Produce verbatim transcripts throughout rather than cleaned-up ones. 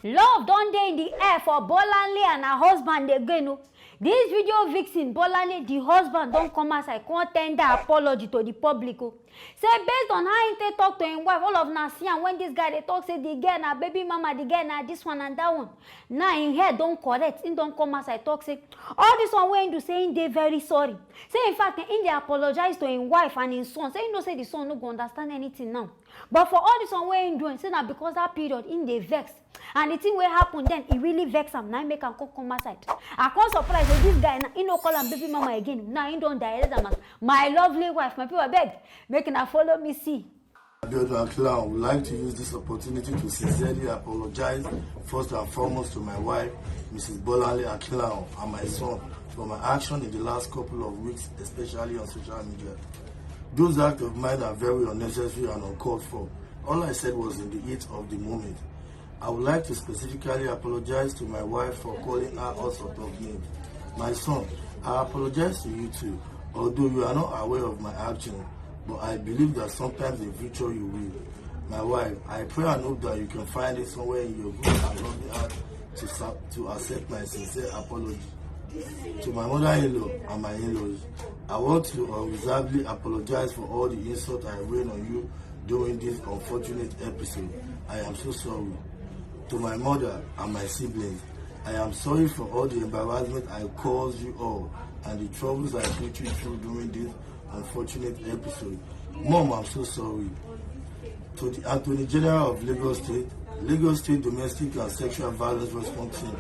Love don dey in the air for Bolanle and her husband again o. This video vixen Bolanle, the husband, don come outside come tender apology to the public o. Say based on how he take talk to him wife, all of una see am when this guy dey talk say the girl na baby mama, the girl na this one and that one. Now him head don correct, he don come outside talk say all this one wey he do, say he dey very sorry. Say in fact, he dey apologize to him wife and him son. Say he know say the son no go understand anything now. But for all this one wey he doing, say na because that period he dey vex. And the thing wey happen then, e really vex am, na im make am come come outside. I come surprise say this guy now, he no call am baby mama again. Now he don direct am as my lovely wife. My people, abeg, make una follow me see. Abiodun Akinlawan would like to use this opportunity to sincerely apologize first and foremost to my wife, Missus Bolanle Akinlawan, and my son for my action in the last couple of weeks, especially on social media. Those acts of mine are very unnecessary and uncalled for. All I said was in the heat of the moment. I would like to specifically apologize to my wife for calling her all sort of names. My son, I apologize to you too, although you are not aware of my action, but I believe that sometimes in future you will. My wife, I pray and hope that you can find it somewhere in your good and loving heart to, sa- to accept my sincere apology. To my mother-in-law and my in-laws, I want to unreservedly apologize for all the insult I rained on you during this unfortunate episode. I am so sorry. To my mother and my siblings, I am sorry for all the embarrassment I caused you all and the troubles I put you through during this unfortunate episode. Mom, I'm so sorry. To the Attorney General of Lagos State, Lagos State Domestic and Sexual Violence Response Team,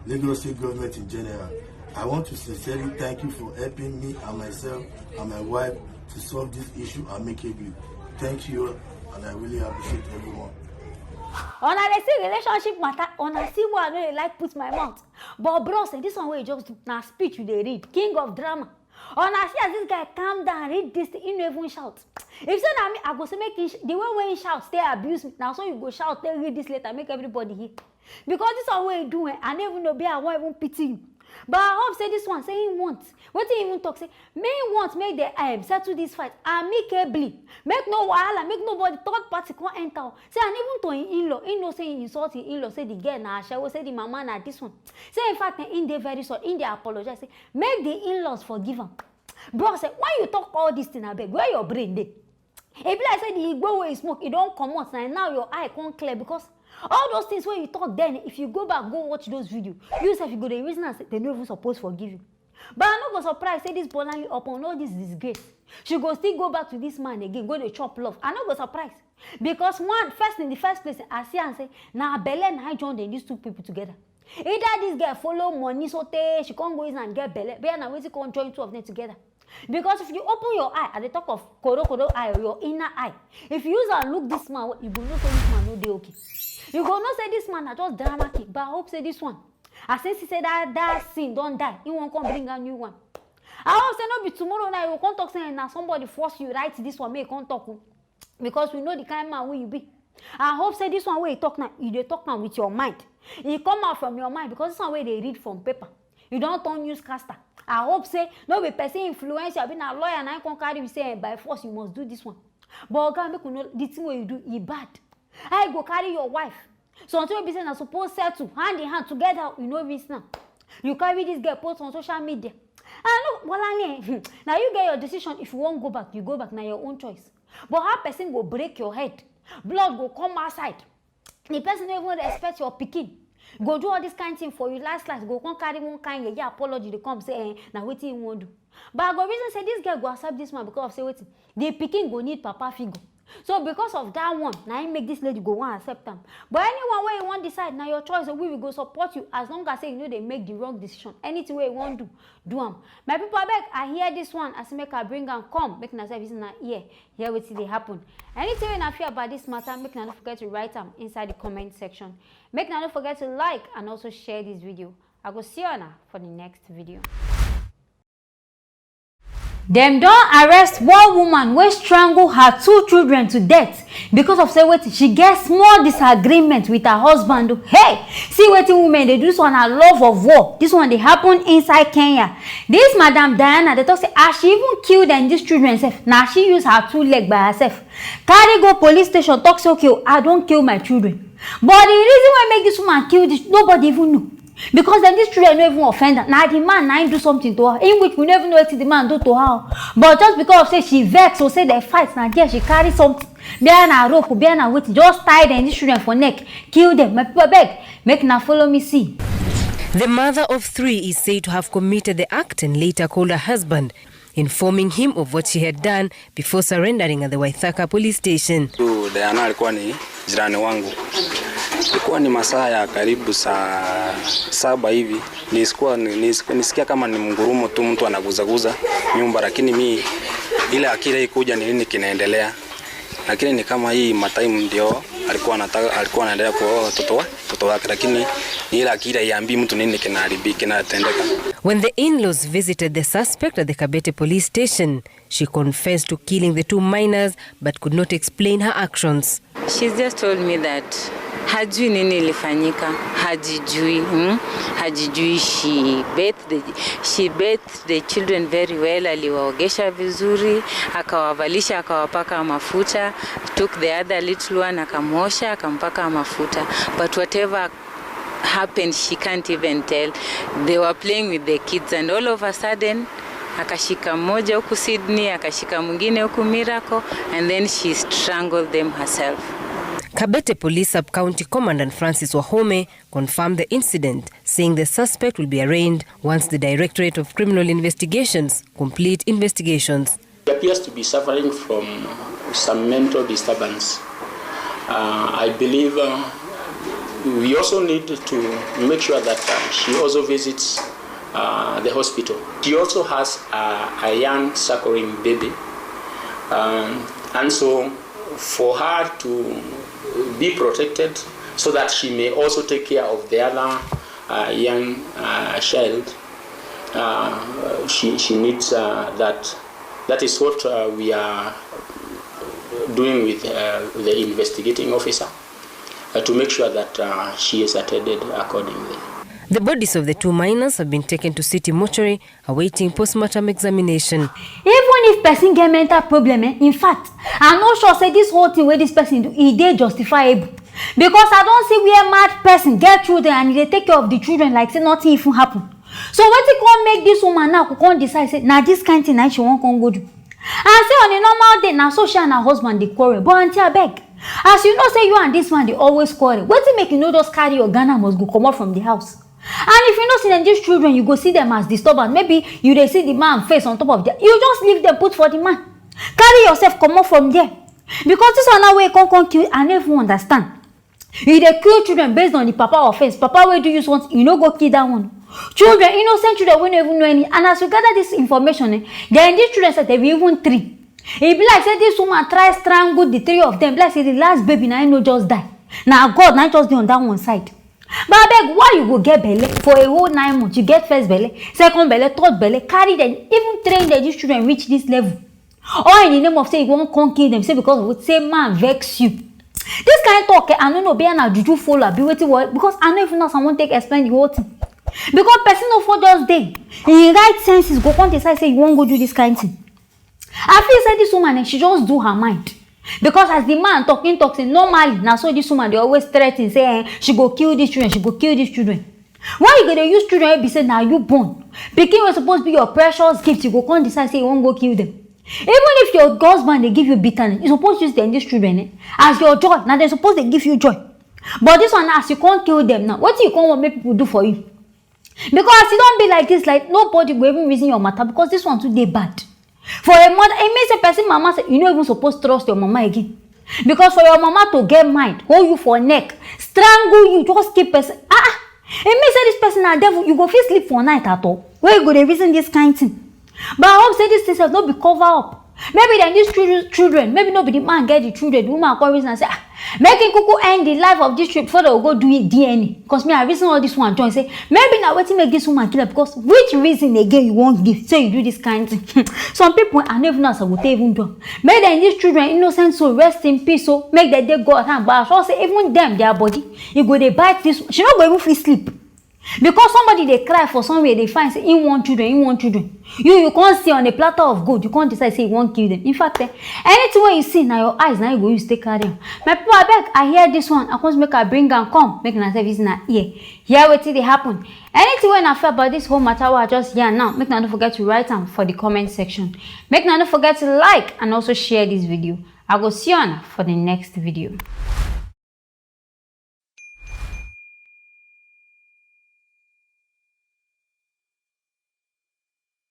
Lagos State Government in general, I want to sincerely thank you for helping me and myself and my wife to solve this issue amicably. Thank you, and I really appreciate everyone. Una dey see relationship matter, una see why I no dey like put my mouth. But bros, eh, this one wey you just do, na speech you dey read. King of drama. Una see as this guy calm down, read this thing, he no even shout. If say na me, I go say make him sh- the way wey he shout, take abuse me. Na so you go shout, take read this letter, make everybody hear. Because this one wey he do, eh, I no even know, be I wan even pity you. But I hope say this one say he want. Wetin he even talk say, make he want make dem um, settle this fight amicably. Make no wahala, make nobody third party come enter. Say and even to him in-law, he know say he insult him in-law, say the girl na ashawo, say the mama na this one. Say in fact, eh, he dey very sorry, he dey apologize. Say make the in-laws forgive am. Bros, eh, when you talk all this thing, abeg, where your brain dey? E be like say the igbo wey you smoke, e don comot, na now your eye come clear, because all those things wey you talk then, if you go back go watch those video, you sef you go dey reason am say dem no even suppose forgive you. But I no go surprise say this Bolanle, upon all this disgrace, she go still go back to this man again, go dey chop love. I no go surprise, because one first, in the first place, I see am say na belle na I join dem, these two people together. Either this girl follow money so tey she come go use am get belle, but na wetin come join two of them together. Because if you open your eye, I dey talk of koro koro eye, your inner eye. If you use am look this man, you go know say this man no dey okay. You go know say this man na just drama king. But I hope say this one, as he see say that that sin don die, he wan come bring a new one. I hope say no be tomorrow now you go come talk say na somebody force you write this one make you come talk o. Because we know the kind man wey you be. I hope say this one wey you talk now, you dey talk am with your mind. E come out from your mind, because this one wey dey read from paper, you don turn newscaster. I hope say no be person influence you, abi na lawyer na him come carry you say, eh, by force you must do this one. But oga, make we know the thing wey you do, e bad. How you go carry your wife, something wey be say na suppose settle hand in hand together, you no reason am. You carry this girl post on social media. I know, Bolanle, na you get your decision. If you wan go back, you go back, na your own choice. But how person go break your head, blood go come outside, the person no even respect your pikin, go do all this kind thing for you, last last go come carry one kind yeye apology dey come say, eh, na wetin he wan do. But I go reason say this girl go accept this man because of say wetin, the pikin go need papa figure. So because of that one, na him make this lady go wan accept am. But anyone wey you wan decide, na your choice. We we go support you as long as say you no dey make the wrong decision. Anything wey you wan do, do am. My people, abeg, I hear this one as make I bring am come, make una sef use una ear hear wetin dey happen. Anything wey una feel about this matter, make una no forget to write am inside the comment section. Make una no forget to like and also share this video. I go see una for the next video. Dem don arrest one woman wey strangle her two children to death because of say wetin, she get small disagreement with her husband o. Hey, see wetin women dey do, this one na love of war. This one dey happen inside Kenya. This Madam Diana dey talk say as she even kill dem, these children sef, na she use her two leg by herself carry go police station talk say, okay o, I don kill my children. But the reason why make this woman kill this, nobody even know. Because then this children no even offend her. Now the man now do something to her. In which we never know what the man do to her. But just because of say she vex or say they fight, now there she carry something. Behind her rope, behind her weight, just tie them, these children for neck, kill them. My people beg, make now follow me see. The mother of three is said to have committed the act and later called her husband, informing him of what she had done before surrendering at the Waithaka police station. Huyu Diana alikuwa ni jirani wangu, ilikuwa ni masaa ya karibu saa saba hivi. Nisikuwa, nisikuwa nisikia kama ni mgurumo tu, mtu anaguzaguza nyumba, lakini mi ile akili ikuja ni nini kinaendelea, lakini ni kama hii mataimu ndio alikuwa anataka, alikuwa anaendelea kuoa watoto wa mtoto wake, lakini ni ile akili haiambii mtu nini kinaharibi kinatendeka. When the in-laws visited the suspect at the Kabete police station, she confessed to killing the two minors but could not explain her actions. She's just told me that hajui nini ilifanyika, hajijui, hmm? Hajijui. She bathed the, she bathed the children very well, aliwaogesha vizuri, akawavalisha, akawapaka mafuta, took the other little one, akamwosha, akampaka mafuta, but whatever happened, she can't even tell. They were playing with the kids and all of a sudden akashika mmoja huku Sydney, akashika mwingine huku Miracle, and then she strangled them herself. Kabete Police Sub-County Commandant Francis Wahome confirmed the incident, saying the suspect will be arraigned once the Directorate of Criminal Investigations complete investigations. He appears to be suffering from some mental disturbance. Uh, I believe uh, we also need to make sure that uh, she also visits uh, the hospital. She also has a, a young suckling baby, um, and so for her to be protected so that she may also take care of the other uh, young uh, child, uh, she, she needs uh, that. That is what uh, we are doing with uh, the investigating officer uh, to make sure that uh, she is attended accordingly. The bodies of the two minors have been taken to City Mortuary awaiting postmortem examination. Even if person get mental problem, eh, in fact, I no sure say this whole thing wey this person do, e dey justifiable. Because I don see where mad person get children and e dey take care of the children like say nothing even happen. So wetin come make this woman now go come decide say na this kind thing na she wan come go do? And say on a normal day na so she and her husband dey quarrel, but aunty abeg, as you know say you and this man dey always quarrel, wetin make you no just carry your Ghana must go comot from the house? And if you no see dem, these children, you go see dem as disturbance. Maybe you dey see the man face on top of there, you just leave dem put for the man, carry yourself comot from there. Because this one now wey come come kill, I no even understand. You dey kill children based on the papa offence. Papa wey do you something, you no go kill that one. Children, innocent children wey no even know any. And as we gather this information, eh, then these children sef, they be even three. E be like say this woman try strangle the three of them. Be like say the last baby na him no just die. Na God na him just dey on that one side. But abeg, why you go get belle for a whole nine months? You get first belle, second belle, third belle, carry them, even train them, these children reach this level. All in the name of say you wan come kill them, say because of say man vex you. This kind talk, eh, I no know, be na juju follow, be wetin what, because I no even know as I wan take explain the whole thing. Because person no for just dey in right senses go come decide say you wan go do this kind thing. I feel say this woman, eh, she just do her mind. Because as the man talk, him talk say normally na so this woman dey always threaten say, eh, she go kill these children, she go kill these children. Why you go dey use children wey be say na you born? Pikin wey suppose be your precious gift, you go come decide say you wan go kill them. Even if your husband dey give you bitterness, you suppose use dem, these children, eh, as your joy. Na dem suppose dey give you joy. But this one, as you come kill them now, wetin you come want make people do for you? Because as e don be like this, like, nobody go even reason your matter because this one too dey bad. For a mother, e mean say person mama say you no even suppose trust your mama again. Because for your mama to get mind, hold you for neck, strangle you, just keep person. Ah, ah. E mean say this person na devil. You go fit sleep for night at all? Where you go dey reason this kind thing? But I hope say this thing sef no be cover up. Maybe dem these children, children, maybe no be the man get the children, the woman come reason and say, ah, make him kuku end the life of this children before they go do D N A. Because me, I reason all this one join say maybe na wetin make this woman kill her, because which reason again you wan give say you do this kind thing? Some people, I no even know as I go take even do am. Make dem these children innocent soul rest in peace, so make dem dey God hand. But I sure say even them, their body, e go dey bite this. She no go even fit sleep. Because somebody dey cry for somewhere, dey find say he want children, he want children. You you can't see on a platter of gold, you can't decide say you want kill them. In fact, eh, anything wey you see na your eyes na you go use take carry am. My people, abeg, I hear this one, I come make I bring am come, make una service na ear. Hear wetin dey happen. Anything wey una feel about this whole matter wey I just hear now, make una no forget to write am for the comment section. Make una no forget to like and also share this video. I go see you for the next video.